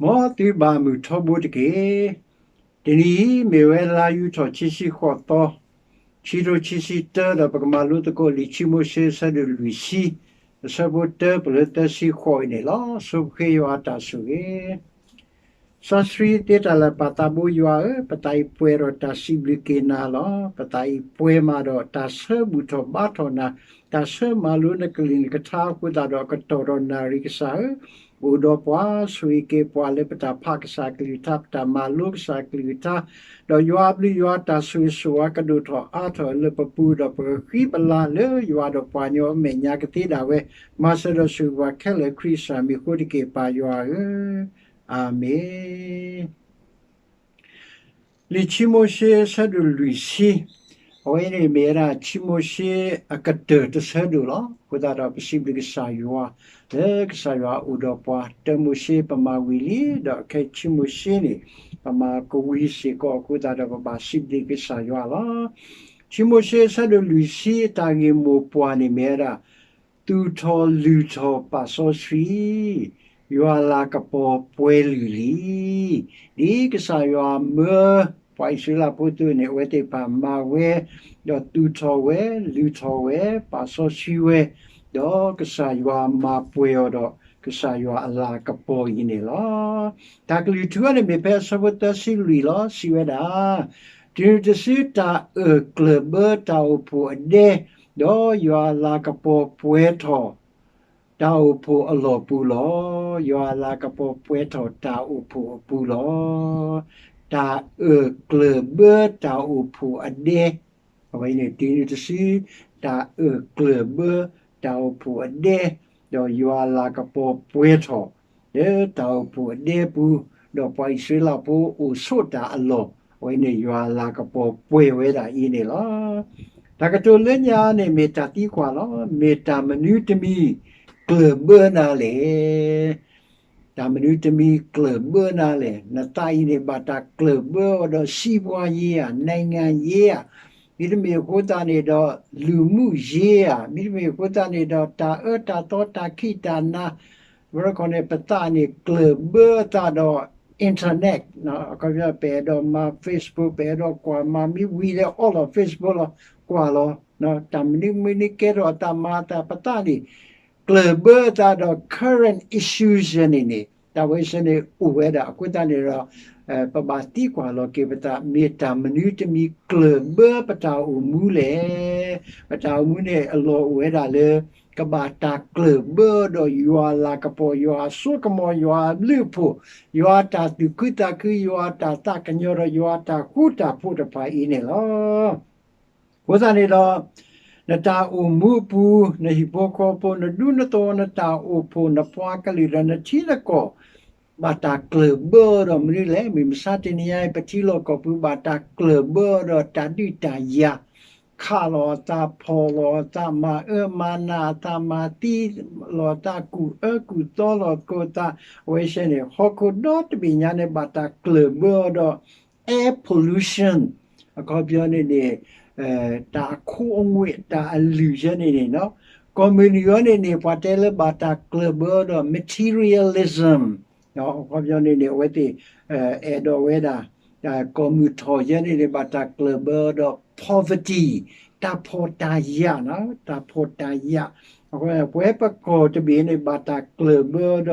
မ်သုဘၣ်မုၢ်ထီဘိတက့ၢ်. တနံၤအံၤ မ့ၢ်ဝဲလါယူၤထီၣ်ခံဆံဃိးသီ, ခံထိခံဆံတၢ ဒီးပကမၤလိသကိးလံာ်ခံမိၤၡ့ အဆၢဒိၣ်လွံၢ်ဆံ, အဆၢဖိတၢ ပလၢသၢဆံဃိးအံၤန့ၣ်လီၤ. ဆိပဃ့ယွၤအတၢ်ဆိၣ်ဂ့ၤ စီဆှံသ့တၢ်လၢာ် ပၢ်သးဘိယွၤဧၢ, ပသးအံၤပှဲၤဒီးတၢ်စံးဘျုးက့ၤနၤလီၤ. ပသးအံၤပှဲၤမးဒီးတၢ်ဆၢဘူၣ်ထီၣ်ဘါထီၣ်နၤ, တၢ်ဆၢမၤလိနကလုၢ်နကထါအဃိသတးဒီး အကတီၢ်ဒီးနၣ်ရံၣ်ကစၢ်ဧၢ, အိၣ်ဒီးပှၤ, ဆိၣ်ဂ့ၤက့ၤပှၤလၢပတၢ်ဖးကစၢ်ကလုၢ်ကထါ, ပတၢ်မၤလိကစၢ်ကလုၢ်ကထါ, ဒီးယွၤအဘျုးယွၤတၢ်ဆိၣ်ဂ့ၤဆိၣ်ဝါကဒိၣ်ထီၣ်အါထီၣ်လၢပပူၤ, ဒီးပကဃံပလၤလၢယွၤဒီးပှၤကညီအမဲာ်ညါကသ့ဒၣ်ဝဲ, မၤစၢၤဒီးဆိၣ်ဂ့ၤပှၤခဲလၢာ် ခရံာ်ကစၢ်မံၤအဃိတက့ၢ် ပၢ်ယွၤဧၢ, အၤမ့ၣ်. လံာ်ခံမိၤၡ့ အဆၢဒိၣ်လွံၢ်ဆံ, အဝဲအံၤန့ၣ်မ့ၢ်ဝဲဒၣ် ခံမိၤၡ့အကတၢၢ်တဆၢဒိၣ်လီၤ. အဃိသတးဒီး ပစံးဘျုးကစၢ်ယွၤ, လၢကစၢ်ယွၤအိၣ်ဒီးပှၤ, တၢမိၤၡ့ ပမၤဝံၤလံ, ဒီးခဲခံမိၤၡ့န့ၣ် ပမၤကဝံၤစ့ၢ်ကီးအဃိသတးဒီး ပဘၣ်စံးဘျုးကစၢ်ယွၤလီၤ. ခံမိၤၡ့ အဆၢဒိၣ်လွံၢ်ဆံ အတၢ်ဂ့ၢ်မိၢ်ပှၢ်န့ၣ်မ့ၢ်ဝဲဒၣ် သူၣ်ထီၣ်လုၢ်ထီၣ်ပာ်စီဆှံ, ယွၤအလၤကပီၤပှဲၤလုၢ်လံ. ဒ်ကစၢ်ယွၤမၢ ပှၤအံၣ်စရ့လးဖိသ့ၣ်န့ၣ် အဝဲသ့ၣ်တဖၣ်မၤဝဲ, ဒီးသူၣ်ထီၣ်ဝဲ, လုၢ်ထီၣ်ဝဲ, ပာ်စီဆှံဝဲ, ဒီးကစၢ်ယွၤမၤပှဲၤအီၤဒီး ကစၢ်ယွၤအလၤကပီၤအံၤန့ၣ်လီၤ. တၢ်ကလုၢ်ထူအံၤန့ၣ်မ့ၢ်ဖဲအဆၢဖိသၢဆံလွံၢ်လီၤ. စံးဝဲဒၣ်, တုၤနုၤတစု တၢ်အၢၣ်ကျၢၢ်ဘၢတၢ်အိၣ်ဖှိၣ်အဒဲ, ဒီးယွၤအလၤကပီၤပှဲၤထီၣ် တၢ်အိၣ်ဖှိၣ်အလီၢ်ပူၤလီၤ. ယွၤအလၤကပီၤပှဲၤထီၣ်တၢ်အိၣ်ဖှိၣ်အပူၤလီၤ. တၢ်အၢၣ်ကျၢၢ်ဘၢတၢ်အိၣ်ဖှိၣ်အဒဲ, အဝဲန့ၣ် တုၤနုၤတစု တၢ်အၢၣ်ကျၢၢ်ဘၢတၢ်အိၣ်ဖှိၣ်အဒဲ, ဒီးယွၤအလၤကပီၤပှဲၤထီၣ် လၢတၢ်အိၣ်ဖှိၣ်အဒဲပူၤ, ဒီးပှၤအံၣ်စရ့လးဖိအိၣ်ဆိးတၢ်အလီၢ်, အဝဲန့ၣ်ယွၤအလၤကပီၤပှဲၤဝဲဒၣ်အံၤန့ၣ်လီၤ. တၢ်ကတိၤလၢညါန့ၣ် မ့ၢ်တၢ်သံကွၢ်လီၤ. မ့ၢ်တၢ်မနုၤတမံၤကျၢၢ်ဘၢနၤလဲၣ်. တၢ်မနုၤတမံၤကျၢၢ်ဘၢနၤလဲၣ်. နသးအံၤန့ၣ် ဘၣ်တၢ်ကျၢၢ်ဘၢအီၤဒီး စီးပွားရေးဧါ, နိုင်ငံရေးဧါ, မ့တမ့ၢ်အဃိသတးန့ၣ်ဒီး လူမှုရေးဧါ, မ့တမ့ၢ်အဃိသတးန့ၣ်ဒီး တၢ်အၢတၢ်သီ တၢ်ခံးတၢ်နၤ, ဝဲခီန့ၣ် ပသးန့ၣ် ကျၢၢ်ဘၢအသးဒီး internet, အခီပညီ ပအဲၣ်ဒိးမၤ Facebook, ပအဲၣ်ဒိးကွၢ်မၤမ့ၢ်ဝံၤလၢ all of Facebook လီၤ, ကွၢ်လီၤ. တၢ်မနုၤမနုၤကဲထီၣ်အသးမၤအသး ပသးန့ၣ် ကျၢၢ်ဘၢအသးဒီး current issues ယဲန့ၣ်န့ၣ် တၢ်ဝဲဆဲန့ၣ်အိၣ်ဝဲဒၣ်. အဃိသတးန့ၣ်ဒီး ပဘၣ်သံကွၢ်လီၤက့ၤပသး, မ့ၢ်တၢ်မနုၤတမံၤကျၢၢ်ဘၢပတၢ်အိၣ်မူလဲၣ်. ပတၢ်အိၣ်မူန့ၣ် အလီၢ်အိၣ်ဝဲဒၣ်လၢ ကဘၣ်တၢ်ကျၢၢ်ဘၢဒီးယွၤအလၤကပီၤ, ယွၤအစိကမီၤ, ယွၤအဘျုးအဖှိၣ်, ယွၤအတၢ်သူၣ်ခုသးခု, ယွၤအတၢ်သးကညီၤဒီး ယွၤအတၢ်ဃူတၢ်ဖိးတဖၣ်အံၤန့ၣ်လီၤ. အဃိသတးန့ၣ်ဒီး နတၢ်အိၣ်မူအပူၤ, နဟံၣ်ဖိဃီဖိ, နဒူနသဝီ, နတၢ်အိၣ်ဖှိၣ်, နပှၤကလုာ်ဒီးနထံနကီၢ် ဘၣ်တၢ်ကျၢၢ်ဘၢဒီးမနုၤလဲၣ်. မုၢ်မဆါတနံၤညါအံၤ ပထံလီၢ်ကီၢ်ပူၤ ဘၣ်တၢ်ကျၢၢ်ဘၢဒီးတၢ်ဒုးတၢ်ယၤ, ခးလီၤအသး, ဖီၣ်လီၤအသး, မၤအၢမၤနးအသး, မၤသံလီၤအသး, ကူၣ်အၢကူၣ်သီလီၤသကိးသး, အဝဲဆဲန့ၣ် ဟီၣ်ခိၣ်ဒီတဘ့ၣ်ညါန့ၣ် ဘၣ်တၢ်ကျၢၢ်ဘၢအီၤဒီး air pollution, အခီပညီန့ၣ်န့ၣ် တၢ်အခိအငွေ့ တၢ်အလုၢ်ယဲန့ၣ်န့ၣ်, ကီၢ်မုၢ်နုာ်အံၤန့ၣ်န့ၣ် ပှၤတဲလၢဘၣ်တၢ်ကျၢၢ်ဘၢဒီး materialism, အခီပညီန့ၣ်န့ၣ် အဝဲသ့ၣ် အဲၣ်ဒိးဝဲဒၣ် ကီၢ်မုၢ်ထီၣ်ယဲန့ၣ်န့ၣ် ဘၣ်တၢ်ကျၢၢ်ဘၢဒီး poverty, တၢ်ဖှီၣ်တၢ်ယာ်, တၢ်ဖှီၣ်တၢ်ယာ်, ပဝဲပကီၢ်တဘ့ၣ်န့ၣ် ဘၣ်တၢ်ကျၢၢ်ဘၢ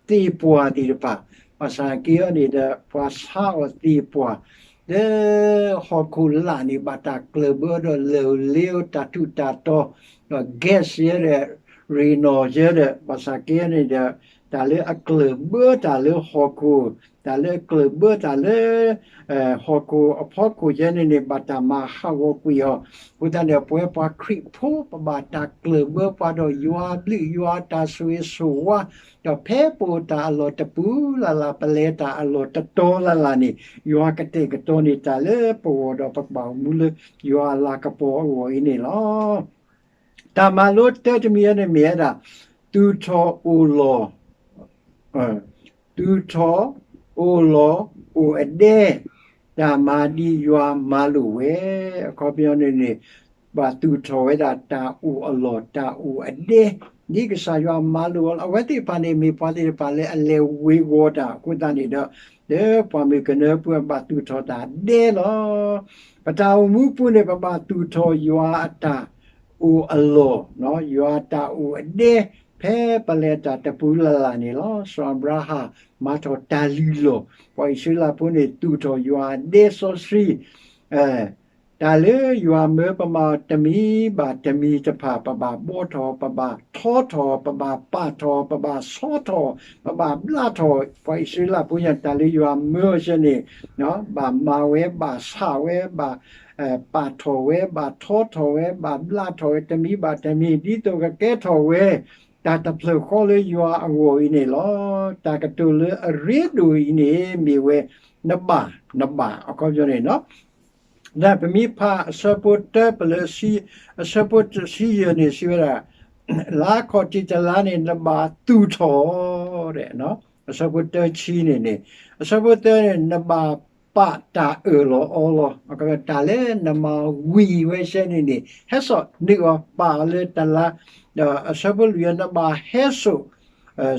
ဒီးသ့ၣ်ပှၢ်သ့ၣ်တဖၣ်, ဘၣ်ဆၣ်က့အံၤန့ၣ်ဒီး ပှၤဆါအီၤသ့ၣ်ပှၢ် လၢဟီၣ်ခိၣ်လာ်န့ၣ် ဘၣ်တၢ်ကျၢၢ်ဘၢဒီး လၢၢ်လ့တၢ်ထူးတၢ်တီၤ, ဒီး gas ယဲဒီး ရေနုာ်ယဲဒီး ဘၣ်ဆၣ်က့အံၤန့ၣ်ဒီး တၢ်လၢအကျၢၢ်ဘၢတၢ်လၢဟီၣ်ခိၣ်, တၢ်လၢအကျၢၢ်ဘၢတၢ်လၢ ဟီၣ်ခိၣ်အဖီခိၣ်ယဲန့ၣ်န့ၣ် ဘၣ်တၢ်မၤဟးဂီၤကွံာ်အီၤ, အဃိသတးန့ၣ် ပဝဲပှၤခရံာ်ဖိ ပဘၣ်တၢ်ကျၢၢ်ဘၢပှၤဒီးယွၤအဘျုး ယွၤအတၢ်ဆိၣ်ဂ့ၤဆိၣ်ဝါ, ဒီးဖဲပအိၣ်တၢ်အလီၢ်တပူၤလၢ်လၢ် ပလဲၤတၢ်အလီၢ်တတီၤလၢ်လၢ်န့ၣ် ယွၤကတဲာ်ကတီၤန့ၢ်တၢ်လၢပဂီၢ်ဒီးပကဘၣ်အိၣ်မူလၢယွၤအလၤကပီၤအဂီၢ်အံၤန့ၣ်လီၤ. တၢ်မၤလိတၢတမံၤအံၤန့ၣ်မ့ၢ်ဝဲဒၣ် သူၣ်ထီၣ်အိၣ်လီၢ် သူၣ်ထီၣ်အိၣ်လီၢ်အိၣ်အဒဲ, တၢ်မၤဒ်ယွၤမၤလိာ်ဝဲ, အခီပညီန့ၣ်န့ၣ် ဘၣ်သူၣ်ထီၣ်ဝဲဒၣ်တၢ်အိၣ်အလီၢ်တၢ်အိၣ်အဒဲ ဒ်ကစၢ်ယွၤမၤလိာ်အီၤလီၤ. အဝဲသ့ၣ်တဖၣ်န့ၣ် မ့ၢ်ပှၤသ့ၣ်တဖၣ်လၢအလဲၤဝ့ၤဝီၤတၢ်အဃိသတးန့ၣ်ဒီး, လၢပှၢ်မုၢ်ကနၢပူၤအဘၣ်သူၣ်ထီၣ်တၢ်ဒဲလီၤ. ပတၢ်အိၣ်မူပူၤန့ၣ် ပဘၣ်သူၣ်ထီၣ်ယွၤအတၢ်အိၣ်အလီၢ်, ယွၤအတၢ်အိၣ်အဒဲ, ဖဲပလဲၤတၢ်တပူၤလၢ်လၢ်န့ၣ်လီၤ. စီၤအၤဘြၤဟၣ် မၤထီၣ်တၢ်လုၢ်လီၢ်, ပှၤအံၣ်စရ့လးဖိန့ၣ် သူၣ်ထီၣ်ယွၤအဒဲစီဆှံ တၢ်လၢယွၤမၢပမၤတမံၤဘၣ်တမံၤတဖၣ် ပဘၣ်ဘှီထီၣ်, ပဘၣ်ထီထီၣ်, ပဘၣ်ပာ်ထီၣ်, ပဘၣ်ဆီထီၣ်, ပဘၣ်ဘျးထီၣ်, ပှၤအံၣ်စရ့လးဖိယၤ တၢ်လၢယွၤမၢအီၤဆၢန့ၣ်, ဘၣ်မၤဝဲ, ဘၣ်ဆးဝဲ, ဘၣ်ပာ်ထီၣ်ဝဲ, ဘၣ်ထီထီၣ်ဝဲ, ဘၣ်ဘျးထီၣ်ဝဲ တမံၤဘၣ်တမံၤ ဒ်သိးကကဲထီၣ်ဝဲ တၢ်တဖျၢၣ်ဃီလၢယွၤအဂီၢ်အံၤန့ၣ်လီၤ. တၢ်ကတိၤလၢအရ့ဒိၣ်အံၤန့ၣ် မ့ၢ်ဝဲ နဘၣ်, နဘၣ် အခီပညီန့ၣ် ပမ့ၢ်ဖးအဆၢဖိတၢပလၢ အဆၢဖိတဆံယဲၢ်န့ၣ် စံးဝဲဒၣ်, လါခီၣ်ထံးတလါန့ၣ် နဘၣ်သူၣ်ထီၣ်, အဆၢဖိတဆံန့ၣ်န့ၣ်, အဆၢဖိသၢန့ၣ် နဘၣ်ပာ်တၢ်အၢၣ်လီၤအီလီၤ, တၢ်လၢနမၤဝံၤဝဲဆဲန့ၣ်န့ၣ် ဟဲစိာ်နုာ်အီၤ ပာ်အီၤလၢတလါ, ဒီးအဆၢဖိလွံၢ်အံၤ နဘၣ်ဟဲစိာ်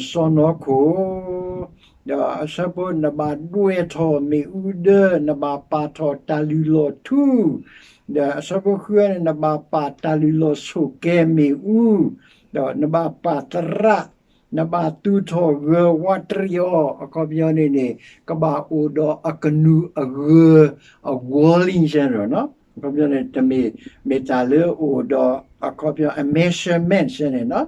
စီၢ်နီၤခိၣ် ဒီးအဆၢဖိ နဘၣ်ဒွဲၣ်ထီၣ်မ့ၣ်အူဒၢ, နဘၣ်ပာ်ထီၣ်တၢ်လုၢ်လီၢ်ထူ, ဒီးအဆၢဖိဃုန့ၣ် နဘၣ်ပာ်တၢ်လုၢ်လီၢ်ဆိၣ်ကဲၤမ့ၣ်အူ, ဒီးနဘၣ်ပာ်သရၣ်, နဘၣ်သူၣ်ထီၣ်ဂၢၤဝးတရံးအီၤ, အခီပညီန့ၣ်န့ၣ် ကဘၣ်အိၣ်ဒီးအကနူၤအဂၢၤအဂီၤလံန့ၣ်, အခီပညီန့ၣ် တမ့ၢ် မ့ၢ်တၢ်လၢအိၣ်ဒီး အခီပညီ အ measurement န့ၣ်,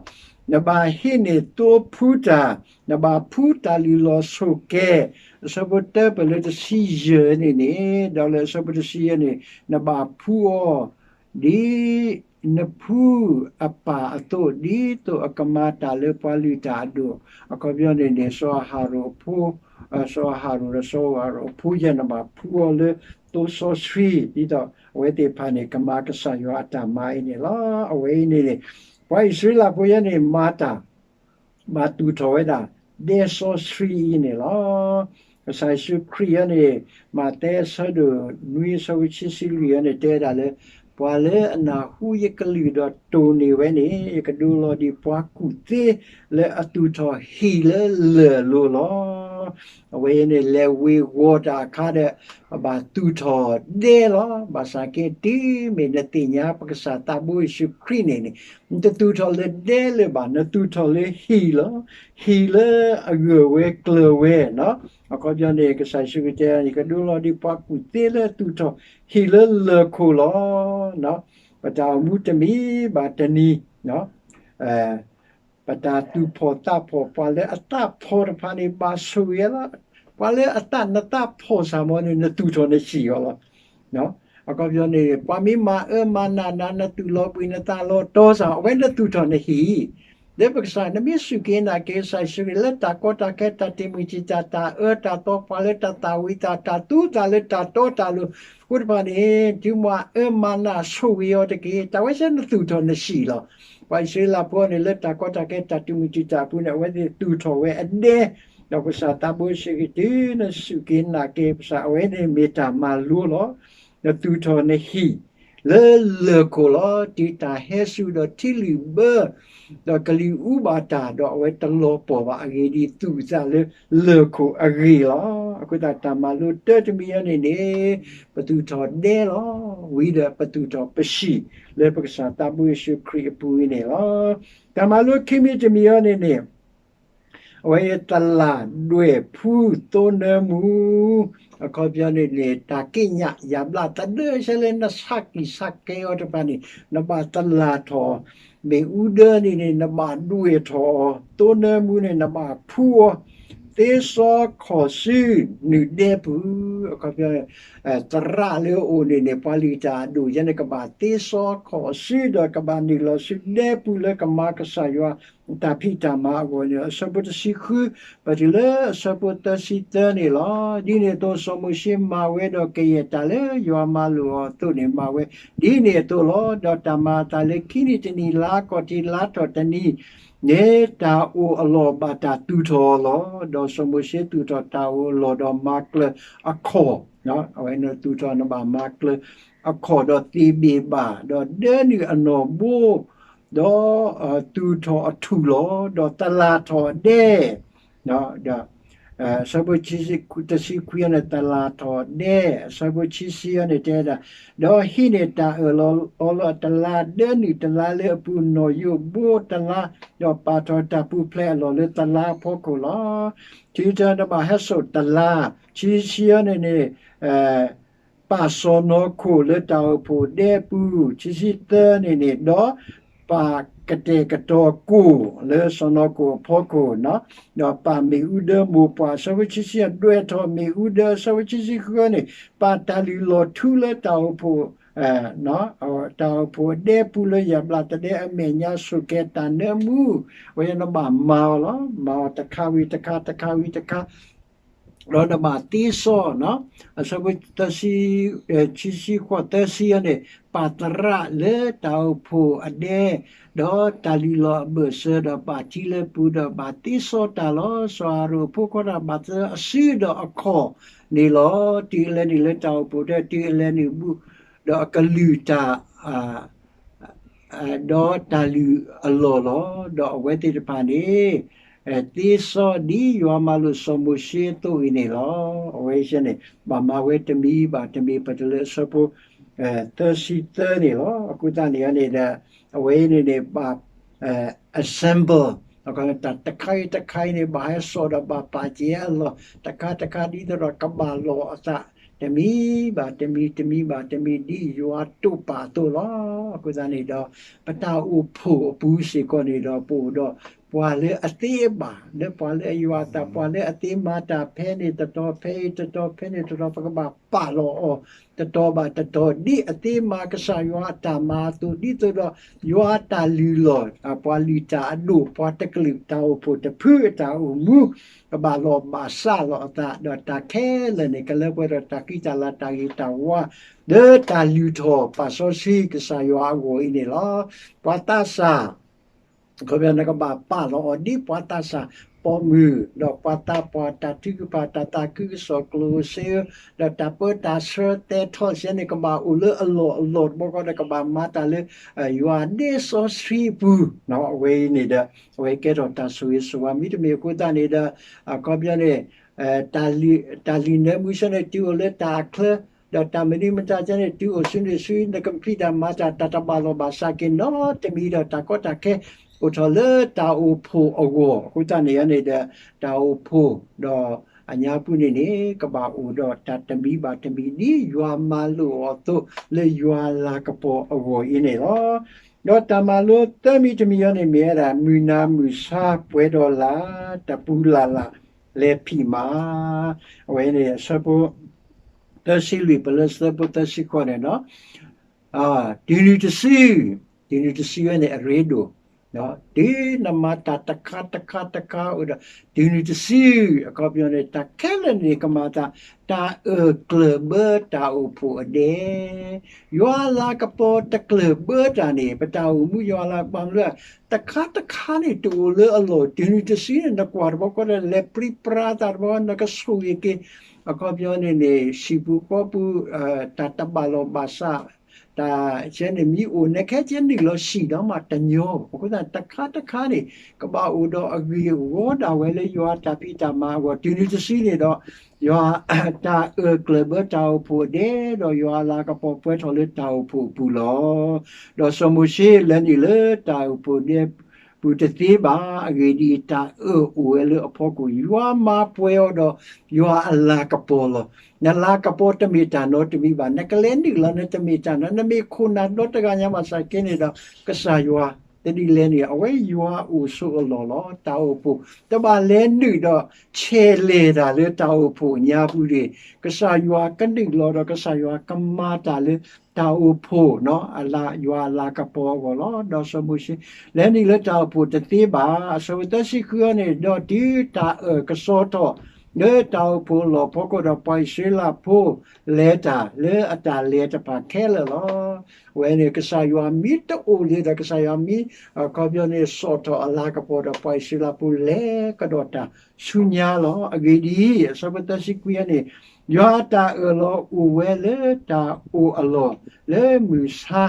နဘၣ်ဟံးန့ၢ်သိဖူတၢ်, နဘၣ်ဖူတၢ်လုၢ်လီၢ်ဆိၣ်ကဲၤ, အဆၢဖိတၢပလၢတဆံယဲၢ်န့ၣ်န့ၣ်, ဒီးလၢအဆၢဖိတဆံယဲၢ်န့ၣ် နဘၣ်ဖူအီၤ ဒ်နဖူအပၢ်အသိး, ဒ်သိးအကမၤတၢ်လၢပှၤလုၢ်တၢ်အဒိၣ်, အခီပညီန့ၣ်န့ၣ် စီၤအၤဟရိၣ်အဖိ, စီၤအၤဟရိၣ်ဒီးစီၤအၤဟရိၣ်အဖိယဲၢ် နဘၣ်ဖူအီၤလၢသိစီဆှံ, ဒ်သိးအဝဲသ့ၣ်တဖၣ်န့ၣ် ကမၤကစၢ်ယွၤအတၢ်မၤအံၤန့ၣ်လီၤ. အဝဲအံၤန့ၣ်န့ၣ် ပှၤအံၣ်စရ့လးဖိယဲၢ်န့ၣ် မၤတၢ် ဘၣ်သူၣ်ထီၣ်ဝဲဒၣ် ဒဲစီဆှံအံၤန့ၣ်လီၤ. ကစၢ်ယ့ၣ်ၡူးခရံာ်အံၤန့ၣ် မးသဲအဆၢဒိၣ်နွံအဆၢဖိခံဆံလွံၢ်အံၤန့ၣ် တဲဝဲဒၣ်လၢ ပှၤလၢအနၢ်ဟူယကလုၢ်ဒီးတိၢ်န့ၢ်ဝဲန့ၣ် ယကဒိလီၤဒံးပှၤကူၣ်သ့လၢအသူၣ်ထီၣ်ဟံၣ်လၢလၢၢ်အလိၤလီၤ. အဝဲအံၤန့ၣ် လဲၤဝ့ၤဝီၤတၢ်အခါဒီး ပဘၣ်သူၣ်ထီၣ်ဒဲလီၤ. ဘၣ်ဆၣ်က့ တုၤမ့ၢ်နသ့ၣ်ညါပကစၢ်သးဘိယ့ၣ်ၡူးခရံာ်န့ၣ်န့ၣ် နတသူၣ်ထီၣ်လၢဒဲလၢၤဘၣ်, နသူၣ်ထီၣ်လၢဟံၣ်လီၤ. ဟံၣ်လၢအဂၢၢ်ဝဲကျၢၤဝဲ, အခီပညီန့ၣ် ကစၢ်ယ့ၣ်ၡူးခရံာ်တဲ ယကဒိလီၤဒံးပှၤကူၣ်သ့လၢသူၣ်ထီၣ်ဟံၣ်လၢလၢၢ်ခိၣ်လီၤ. ပတၢ်အိၣ်မူတမံၤဘၣ်တမံၤ ပတၢ်သူၣ်ဖှီၣ်သးဖှီၣ် ပှၤလၢအသးဖှီၣ်တဖၣ်န့ၣ် ဘၣ်ဆိၣ်ဂ့ၤလီၤ. ပှၤလၢအသးနသးဖှီၣ်စ့ၢ်မ့ၢ်န့ၣ် နသူၣ်ထီၣ်နဟံၣ်အီၤလီၤ. အခီပညီန့ၣ် ပှၤမ့ၢ်မၤအၢမၤနးနၤ နသူၣ်လီၤဘှံးနသးလီၤတီစ့ၢ် အဝဲနသူၣ်ထီၣ်နဟံၣ် လၢပကစၢ် နမ့ၢ်စူၢ်က့ၤနာ်က့ၤကစၢ်ယ့ၣ်ၡူးခရံာ် လၢတၢ်ကီတၢ်ခဲ တၢ်တံာ်မုၢ်တံာ်တာ် တၢ်အၢတၢ်သီ ပှၤလၢတၢ်သၣ်ဝံၤသး တၢ်သူသးလၢတၢ်တီတၢ်လိၤ အဃိတဖၣ်န့ၣ် တုၤမၤအၢမၤနးဆိၣ်ဂ့ၤအီၤတက့ၢ်. တၢ်ဝဲဆဲနသူၣ်ထီၣ်နဟံၣ်လီၤ. ပှၤအံၣ်စရ့လးဖိန့ၣ် လၢတၢ်ကီတၢ်ခဲ တၢ်တံာ်မုၢ်တံာ်တာ်အပူၤန့ၣ် အဝဲသ့ၣ်သူၣ်ထီၣ်ဝဲအဒဲ, ဒီးပကစၢ်သးဘိယ့ၣ်ၡူးခရံာ် တုၤနစူၢ်က့ၤနာ်က့ၤပကစၢ် အဝဲန့ၣ်မ့ၢ်တၢ်မၤလိလီၤ. နသူၣ်ထီၣ်နဟံၣ် လၢလၢၢ်ခိၣ်လီၤ. တုၤတၢ်ဟဲစူၤဒီးထံလုၢ်ဘၢ ဒီးကလံၤအူဘၣ်တၢ် ဒီးအဝဲတလီၤပှီၢ်ဘၣ်အဂ့ၢ်ဒ်အံၤ သူၣ်အသးလၢလၢၢ်ခိၣ်အဂ့ၢ်လီၤ. အဃိသတးတၢ်မၤလိတၢတမံၤအံၤန့ၣ်န့ၣ် ပသူၣ်ထီၣ်ဒဲလီၤ. ဝံၤဒီးပသူၣ်ထီၣ်ပဟံၣ် လၢပကစၢ်သးဘိယ့ၣ်ၡူးခရံာ်အပူၤအံၤန့ၣ်လီၤ. တၢ်မၤလိခံမံၤတမံၤအံၤန့ၣ်န့ၣ် အဝဲသလၣ်ဒွဲၣ်ဖူသိနၢမူ, အခီပညီန့ၣ်န့ၣ် တၢ်က့ညၣ်ယၤဘျါ သဒၢဆဲလၢနဆါကံၢ်ဆါကဲအီၤတဖၣ်န့ၣ် နဘၣ်သလၣ်ထီၣ်, မ့ၣ်အူဒၢန့ၣ်န့ၣ် နဘၣ်ဒွဲၣ်ထီၣ်အီၤ, သိနၢမူန့ၣ် နဘၣ်ဖူအီၤ, သ့စီခီၣ်ဆူနုာ်ဒဲပူၤ, အခီပညီ သရၣ်လၢအအိၣ်န့ၣ်န့ၣ် ပှၤလုၢ်တၢ်အဒိၣ်ယဲန့ၣ် ကဘၣ်သ့စီခီၣ်ဆူ ဒီးကဘၣ်နုာ်လီၤဆူဒဲပူၤလၢကမၤကစၢ်ယွၤတၢ်ဖံးတၢ်မၤအဂီၢ်န့ၣ် အဆၢဖိတဆံဃု ပတုၤလၢအဆၢဖိသၢဆံသၢန့ၣ်လီၤ. ဒ်န့ၣ်အသိး စီၤမိၤၡ့မၤဝဲဒီးကယဲၢ်တၢ်လၢယွၤမၤလိာ်အီၤအသိးန့ၣ် မၤဝဲဒ်န့ၣ်အသိးလီၤ. ဒီးတၢ်မၤအသးလၢခံနံၣ်တနံၣ် လါခီၣ်ထံးလါထီၣ်တနံၤန့ၣ် တၢ်အိၣ်အလီၢ်ဘၣ်တၢ်သူၣ်ထီၣ်အီၤလီၤ. ဒီးစီၤမိၤၡ့သူၣ်ထီၣ်တၢ်အိၣ်အလီၢ်ဒီးမၤကျၢၤအခီၣ်, အဝဲန့ၣ်သူၣ်ထီၣ်န့ၣ်ဘၣ်မၤကျၢၤအခီၣ်ဒီးသ့ဘ့ၣ်ဘၣ်, ဒီးဒၢနုာ်အနီၣ်ဘိ ဒီးသူၣ်ထီၣ်အထူၣ်လီၤ, ဒီးသလၣ်ထီၣ်အဒဲ, ဒီး အဆၢဖိတဆံခွံန့ၣ် သလၣ်ထီၣ်ဒဲ, အဆၢဖိတဆံခံန့ၣ်တဲဒၣ်, ဒီးဟံးန့ၢ်တၢ်အၢၣ်လီၤအီလီၤအတလါဒၢနုာ်တလါလၢအပူၤ နီၣ်ယိၣ်ဘိတလါ, ဒီးပာ်ထီၣ်တၢ်ပူၤဖျဲးအလီၢ်လၢသလါအဖီခိၣ်လီၤ. ထံတနဘၣ်ဟဲစိာ်တလါ, ထံဆံန့ၣ်န့ၣ် ပာ်စီၢ်နီၤခိၣ်လၢတၢ်အိၣ်ဖှိၣ်ဒဲပူၤ, ထံဆံသၢန့ၣ်န့ၣ် ဒီးပာ်ကတဲာ်ကတီၤကိၣ်လၢစီၢ်နီၤခိၣ်အဖီခိၣ်, ဒီးပာ်မ့ၣ်အူဒၢမိၢ်ပှၢ် အဆၢဖိဆံဆံ ဒွဲၣ်ထီၣ်မ့ၣ်အူဒၢ အဆၢဖိဆံဆံဃုန့ၣ် ပာ်တၢ်လုၢ်လီၢ်ထူလၢတၢ်အိၣ်ဖှိၣ် တၢ်အိၣ်ဖှိၣ်အဒဲပူၤလၢယၢ်ဘျးသဒဲအမဲာ်ညါ ဆိၣ်ကဲၤတၢ်နၢမူ, အဝဲန့ၣ်ဘၣ်မၤအီၤလီၤ. မၤအီၤတခါဝံၤတခါ တခါဝံၤတခါ, ဒီးနဘၣ်သ့စီ, အဆၢဖိသၢဆံ, ဆံဆံဃိးသၢဆံန့ၣ် ပာ်သရၣ်လၢတၢ်အိၣ်ဖှိၣ်အဒဲ, ဒီးတၢ်လုၢ်လီၢ်အဘၢၣ်စၢၤ ဒီးဘၣ်ထံလၢပူၤ ဒီးဘၣ်သ့စီတၢ်လီၤ. စီၤအၤရိၣ်အဖိခွါတၢ်ဘၣ်သးအစုဒီးအခီၣ်န့ၣ်လီၤ. တုၤအလဲၤနုာ်လၢတၢ်အိၣ်ဖှိၣ်ဒီး တုၤအလဲၤနုာ်ဘူး, ဒီးအကလုၢ်တၢ် ဒီးတၢ်လုၢ်အလီၢ်လီၤ. ဒီးအဝဲသ့ၣ်တဖၣ်န့ၣ် သ့စီဒ်ယွၤမၤလိာ်စီၤမိၤၡ့အသိးအံၤန့ၣ်လီၤ. အဝဲသ့ၣ်န့ၣ် ဘၣ်မၤဝဲတမံၤဘၣ်တမံၤ ပတုၤလၢအဆၢဖိ သၢဆံသၢန့ၣ်လီၤ. အဃိသတးန့ၣ်န့ၣ်ဒီး အဝဲအံၤန့ၣ်န့ၣ် ဘၣ် assemble တၢ်တခါအံၤတခါအံၤန့ၣ် ဘၣ်ဟဲစိာ်ဒီးဘၣ်ပာ်ကဲအလီၢ် တခါတခါ ဒ်သိးဒီးကဘၣ်လီၤအသး တမံၤဘၣ်တမံၤ တမံၤဘၣ်တမံၤ ဒ်ယွၤတိာ်ပာ်အသိးလီၤ. အဃိသတးန့ၣ်ဒီး ပတၢ်အိၣ်ဖှိၣ်အပူၤစ့ၢ်ကီးန့ၣ်ဒီး ပအိၣ်ဒီးပှၤလၢအသ့အဘၣ် လၢပှၤလၢအယွၤအသး ပှၤလၢအသ့မၤတၢ်ဖဲန့ၣ်တတီၤ ဖဲအံၤတတီၤ ဖဲန့ၣ်တတီၤ ပကဘၣ်ပာ်လီၤအီၤ တတီၤဘၣ်တတီၤ ဒ်အသ့မၤကစၢ်ယွၤအတၢ်မၤအသိး ဒ်သိးဒီး ယွၤအတၢ်လုၢ်လီၢ် ပှၤလုၢ်တၢ်အဒိၣ် ပှၤတကလုာ်တၢ်အိၣ်ဖှိၣ်တဖုအတၢ်အိၣ်မူ ကဘၣ်လီၤဘၣ်စးလီၤအသး ဒီးတၢ်ခဲလၢာ်န့ၣ် ကလၢပှဲၤဒီးတၢ်ဃံတၢ်လၤတၢ်ဂ့ၤတၢ်ဝါ လၢတၢ်လုၢ်ထီၣ်ပာ်စီဆှံကစၢ်ယွၤအဂီၢ်အံၤန့ၣ်လီၤ. ပှၤသးစၢ် ခီပညီနကဘၣ်ပာ်လီၤအီၤဒ်ပှၤသးစၢ်ပိာ်မုၣ် ဒီးပှၤသးပှၢ်တၢ်ထုကဖၣ် တၢ်သးခုကစီၣ်ကျိၣ်စ့ဧၢ ဒီးတၢ်ပၢတၢ်ဆှၢသဲထီၣ်စဲန့ၣ် ကဘၣ်အိၣ်လၢအလီၢ်အလီၢ်တဘျီဃီဒီး ကဘၣ်မၤတၢ်လၢ ယွၤဒဲစီဆှံအပူၤ အဝဲအံၤန့ၣ်ဒီး အဝဲကဲထီၣ်တၢ်ဆိၣ်ဂ့ၤဆိၣ်ဝါ မ့တမ့ၢ်အဃိသတးန့ၣ်ဒီး အခီပညီန့ၣ် တၢ်လုၢ်နၢမူဆၢန့ၣ် တုၤအိၣ်လၢတၢ်အချၢ ဒီးတၢ်မနုၤမတၤကဲန့ၣ် တုၤအိၣ်ဆူန့ၣ်ဆူ နကဖံးတၢ်မၤတၢ် တၢ်တဘၣ်လီၢ်ဘၣ်စးက့ၤနီတမံၤဒီး တၢ်ကီတၢ်ခဲ အိၣ်ထီၣ်လၢတၢ်အိၣ်ဖှိၣ်အဂီၢ် အဃိသတးန့ၣ်န့ၣ်ဒီး တၢ်အိၣ်ဖှိၣ်ဒီးအညါပူၤန့ၣ်န့ၣ် ကဘၣ်အိၣ်ဒီးတၢ်တမံၤဘၣ်တမံၤ ဒ်ယွၤမၤလိာ်အီၤအသိး လၢယွၤအလၤကပီၤအဂီၢ်အံၤန့ၣ်လီၤ. ဒီးတၢ်မၤလိသၢမံၤတမံၤအံၤန့ၣ် မ့ၢ်ဝဲဒၣ် မုၢ်နၤမုၢ်ဆါပှဲၤဒီးလၢ် တပူၤလၢ်လၢ် လဲၤဖံးမး အဝဲန့ၣ်အဆၢဖိ သၢဆံလွံၢ် ပလၢသၢဖိသၢဆံဃိးန့ၣ်လီၤ. တုၤနုၤတစု, တုၤနုၤတစုဝဲန့ၣ်အရ့ဒိၣ်, တုၤနမၤတၢ်တခါတခါတခါအိၣ်ဒီး တုၤနုၤတစု အခီပညီန့ၣ် တၢ်ခဲလၢာ်န့ၣ်ကမၤသး တၢ်အၢၣ်ကျၢၢ်ဘၢတၢ်အိၣ်ဖှိၣ်အဒဲ ယွၤအလၤကပီၤတကျၢၢ်ဘၢတၢ်န့ၣ် ပတၢ်အိၣ်မူယွၤအလၤကပီၤမနုၤ တခါတခါန့ၣ် တအိၣ်လၢအလီၢ် တုၤနုၤတစုန့ၣ် နကွၢ်တဘျီဃီဒီး လဲၤပြံပြါသးတဘျီဃီ နကဆိၣ်ဂ့ၤက့ၤ အခီပညီန့ၣ်န့ၣ် ဟံၣ်ပူၤဃီပူၤ တၢ်တဘၣ်လီၢ်ဘၣ်စး တၢ်ကဲန့ၣ်မ့ၢ်အိၣ် နကဟဲကဲနုာ်လီၤဆံးဒီးမးတညီဘၣ်. အဃိသတး တခါတခါန့ၣ် ကဘၣ်အိၣ်ဒီးအဂ့ၢ်အဝီဒၣ်ဝဲလၢယွၤတၢ်ဖံးတၢ်မၤအဂီၢ် တုၤနုၤတစုန့ၣ်ဒီး ယွၤ တၢ်အၢၣ်ကျၢၢ်ဘၢတၢ်အိၣ်ဖှိၣ်အဒဲ ဒီးယွၤအလၤကပီၤပှဲၤထီၣ်လၢတၢ်အိၣ်ဖှိၣ်အပူၤလီၤ. ဒီးစီၤမိၤၡ့လဲၤနုာ်လၢတၢ်အိၣ်ဖှိၣ်ဒဲပူၤတသ့ဘၣ်. အဂ့ၢ်ဒ်အံၤ, တၢ်အၢၣ်အိၣ်ဝဲလၢအဖီခိၣ် ယွၤမၤပှဲၤအီၤဒီးယွၤအလၤကပီၤလီၤ. နလၤကပီၤတမ့ၢ်တၢ်နီတမံၤဘၣ်. နကလဲၤနုာ်လီၤ နတမ့ၢ်တၢ်နီ နမ့ၢ်ခိၣ်နၢ်ဒီတဂၤညါဘၣ်ဆၣ်က့န့ၣ်ဒီး ကစၢ်ယွၤ တဒ်လဲၣ်န့ၣ် အဝဲယွၤအိၣ်ဆိးအလီၢ်လီၤ. တၢ်အိၣ်ဖှိၣ် တဘၣ်လဲၤနုာ်ဒီး ဆဲးလဲၤတၢ်လၢတၢ်အိၣ်ဖှိၣ်ညါပူၤတဂ့ၤ. ကစၢ်ယွၤကနုာ်လီၤဒီး ကစၢ်ယွၤကမၤတၢ်လၢတၢ်အိၣ်ဖှိၣ် အလၤ ယွၤအလၤကပီၤအဂီၢ်လီၤ. ဒီးစီၤမိၤၡ့ လဲၤနုာ်လၢတၢ်အိၣ်ဖှိၣ်တသ့ဘၣ်. အဆၢဖိသၢဆံဃုန့ၣ် ဒီးတုၤတၢ်အၢၣ်ကစီထီၣ် လၢတၢ်အိၣ်ဖှိၣ်အလီၢ်ဖီခိၣ်ဒီး ပှၤအံၣ်စရ့လးဖိလဲၤတၢ်လၢအတၢ်လဲၤတဖၣ်ခဲလၢာ်လီၤ. အဝဲန့ၣ် ကစၢ်ယွၤမ့ၢ်တအိၣ်လၢၤဒီး ကစၢ်ယွၤမ့ၢ် အခီပညီန့ၣ် စိာ်ထီၣ်အလၤကပီၤဒီး ပှၤအံၣ်စရ့လးဖိလဲၤကဒီးတၢ်ဆူညါလီၤ. အဂ့ၢ်ဒ်အံၤ, အဆၢဖိသၢဆံခွံန့ၣ် ယွၤအတၢ်အၢၣ်လီၤအိၣ်ဝဲလၢတၢ်အိၣ်အလီၢ် လၢမုၢ်ဆါ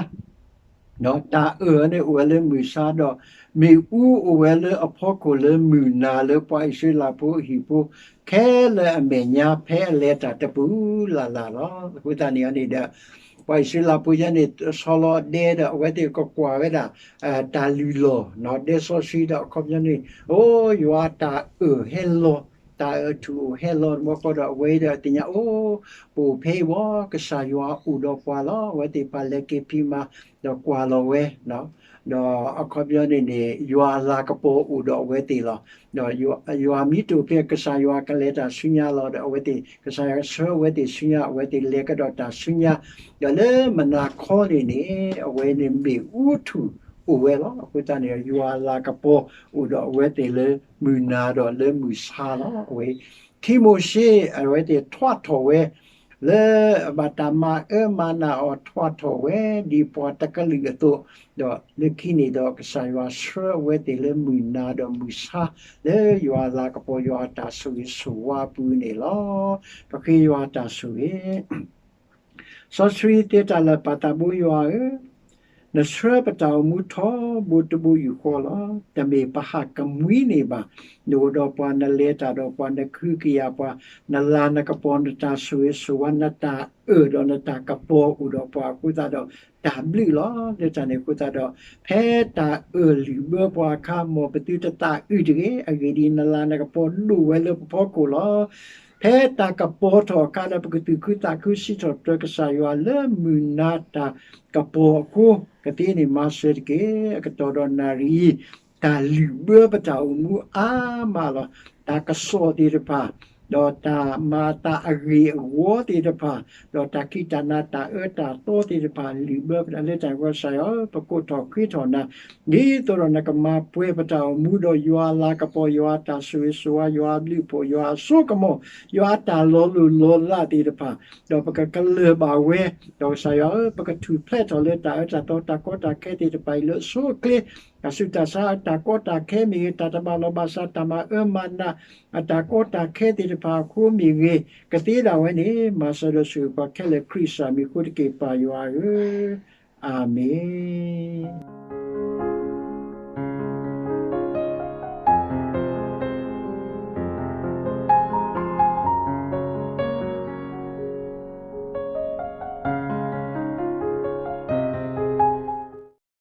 တၢ်အၢၣ်န့ၣ်အိၣ်ဝဲလၢမုၢ်ဆါဒီး မ့ၣ်အူအိၣ်ဝဲလၢအဖီခိၣ်လၢမုၢ်နၤလၢပှၤအံၣ်စရ့လးဖိအဟံၣ်ဖိ ခဲလၢာ်အမဲာ်ညါဖဲအလဲၤတၢ်တပူၤလၢ်လၢ်လီၤ. အဃိသတးန့ၣ်န့ၣ်ဒီး ပှၤအံၣ်စရ့လးဖိယဲန့ၣ် ဆီလီၤဒဲဒီး အဝဲသ့ၣ်ကကွၢ်ဝဲဒၣ် တၢ်လုၢ်လီၢ် ဒဲစီဆှံဒီးအခီပညီန့ၣ် အိ ယွၤတၢ်အၢၣ်ဟဲလီၤ တၢ်အၢၣ်ထူၣ်အိၣ်ဟဲလီၤတဘျီဃီဒီး အဝဲဒီးသ့ၣ်ညါအိ ပအိၣ်ဖဲအံၤဘၣ် ကစၢ်ယွၤအိၣ်ဒီးပှၤလီၤ. အဝဲသ့ၣ်ပာ်လဲၤက့ၤဖံးမၤ ဒီးကွၢ်လီၤဝဲ ဒီးအခီပညီန့ၣ်န့ၣ် ယွၤအလၤကပီၤအိၣ်ဒီးအဝဲသ့ၣ်လီၤ. ဒီးယွၤမ့ၢ်တအိၣ်ဖဲ ကစၢ်ယွၤကလဲၤတၢ်ဆူညါလီၤဒီး အဝဲသ့ၣ် ကစၢ်ယွၤဆှၢအဝဲသ့ၣ်ဆူညါ အဝဲသ့ၣ်လဲၤကဒီးတၢ်ဆူညါ ဒီးလၢမနၤခီန့ၣ်န့ၣ် အဝဲန့ၣ်မ့ၣ်အူထူၣ်အိၣ်ဝဲလီၤ. အဃိသတးန့ၣ် ယွၤအလၤကပီၤအိၣ်ဒီးအဝဲသ့ၣ်လၢမုၢ်နၤဒီးလၢမုၢ်ဆါလီၤ. အဝဲ ခံမိၤၡ့ အဝဲသ့ၣ်ထွါထီၣ်ဝဲ လၢဘၣ်တၢ်မၤအၢမၤနးအီၤထွါထီၣ်ဝဲ ဒ်ပှၤတကလုာ်အသိး, ဒီးလၢခံန့ၣ်ဒီး ကစၢ်ယွၤဆှၢအဝဲသ့ၣ်လၢမုၢ်နၤဒီးမုၢ်ဆါ လၢယွၤအလၤကပီၤ ယွၤအတၢ်ဆိၣ်ဂ့ၤဆိၣ်ဝါအပူၤန့ၣ်လီၤ. ပဃ့ယွၤအတၢ်ဆိၣ်ဂ့ၤ စီဆှံသ့တၢ်လၢာ် ပၢ်သးဘိယွၤဧၢ, နဆှၢပတၢ်အိၣ်မူထီဘိတဘိယူၢ်ဃီလီၤ. တမ့ၢ်ပဟးကမှံန့ၢ်ဘၣ်, နအိၣ်ဒီးပှၤ နလဲၤတၢ်ဒီးပှၤ နကဟုကယာ်ပှၤ, နလၤနကပီၤ နတၢ်ဆိၣ်ဂ့ၤဆိၣ်ဝါ နတၢ်အၢၣ်ဒီးနတၢ်ကပီၤအိၣ်ဒီးပှၤအဃိသတးဒီး တၢ်ဘျုးလီၤ. လၢတၢ်န့ၣ်အဃိသတးဒီး ဖဲတၢ်အၢၣ်လုၢ်ဘၢပှၤအခါ မ်ပသုတသးအုးတဂ့ၤ. အဂ့ၢ်ဒ်အံၤ နလၤနကပီၤဒိၣ်ဝဲလၢပဖီခိၣ်လီၤ. ဖဲတၢ်ကပီၤထီၣ်အခါဒီး ပကသူၣ်ခုသးခုစံးထီၣ်ပတြၢၤကစၢ်ယွၤလၢမုၢ်နၤတၢ်ကပီၤအဃိ, ကသ့န့ၣ်မၤစၢၤတက့ၢ်. အကတီၢ်ဒီးနၣ်ရံၣ်အံၤ တၢ်လုၢ်ဘၢပတၢ်အိၣ်မူအါမးလီၤ. တၢ်ကစီၣ်သ့ၣ်တဖၣ်, ဒီးတၢ်မၤအသးအဂ့ၢ်အဂီၤသ့ၣ်တဖၣ်, ဒီးတၢ်ခံးတၢ်နၤတၢ်အၢတၢ်သီသ့ၣ်တဖၣ် လုၢ်ဘၢပတၢ်လၢတၢ်ကစၢ်ယွၤဧၢ, ပကိးထီၣ်ဃ့ထီၣ်နၤ ဒ်သိးဒီးနကမၤပှဲၤပတၢ်အိၣ်မူဒီး ယွၤအလၤကပီၤ ယွၤအတၢ်ဆိၣ်ဂ့ၤဆိၣ်ဝါ ယွၤအဘျုးအဖှိၣ် ယွၤအစိကမီၤ ယွၤအတၢ်လီၤလိၢ်လီၤလးသ့ၣ်တဖၣ်, ဒီးပကကလၢၢ်ဘၣ်ဝဲ, ဒီးကစၢ်ယွၤဧၢ, ပကထူၣ်ဖျဲးထီၣ်လၢတၢ်အၢတၢ်သီတၢ်ကီတၢ်ခဲသ့ၣ်တဖၣ်အံၤလၢအဆိအချ့, တၢ်ဆူးတၢ်ဆါတၢ်ကီတၢ်ခဲမ့ၢ်ဂ့ၤ, တၢ်တဘၣ်လီၤဘၣ်စး တၢ်မၤအၢမၤနး အတၢ်ကီတၢ်ခဲသ့ၣ်တဖၣ်အဃိမ့ၢ်ဂ့ၤ, ကသ့ဒၣ်ဝဲန့ၣ် မၤစၢၤဒီးဆိၣ်ဂ့ၤပှၤခဲလၢာ် ခရံာ်စၢ်မံၤအဃိတက့ၢ် ပၢ်ယွၤဧၢ, အၤမ့ၣ်.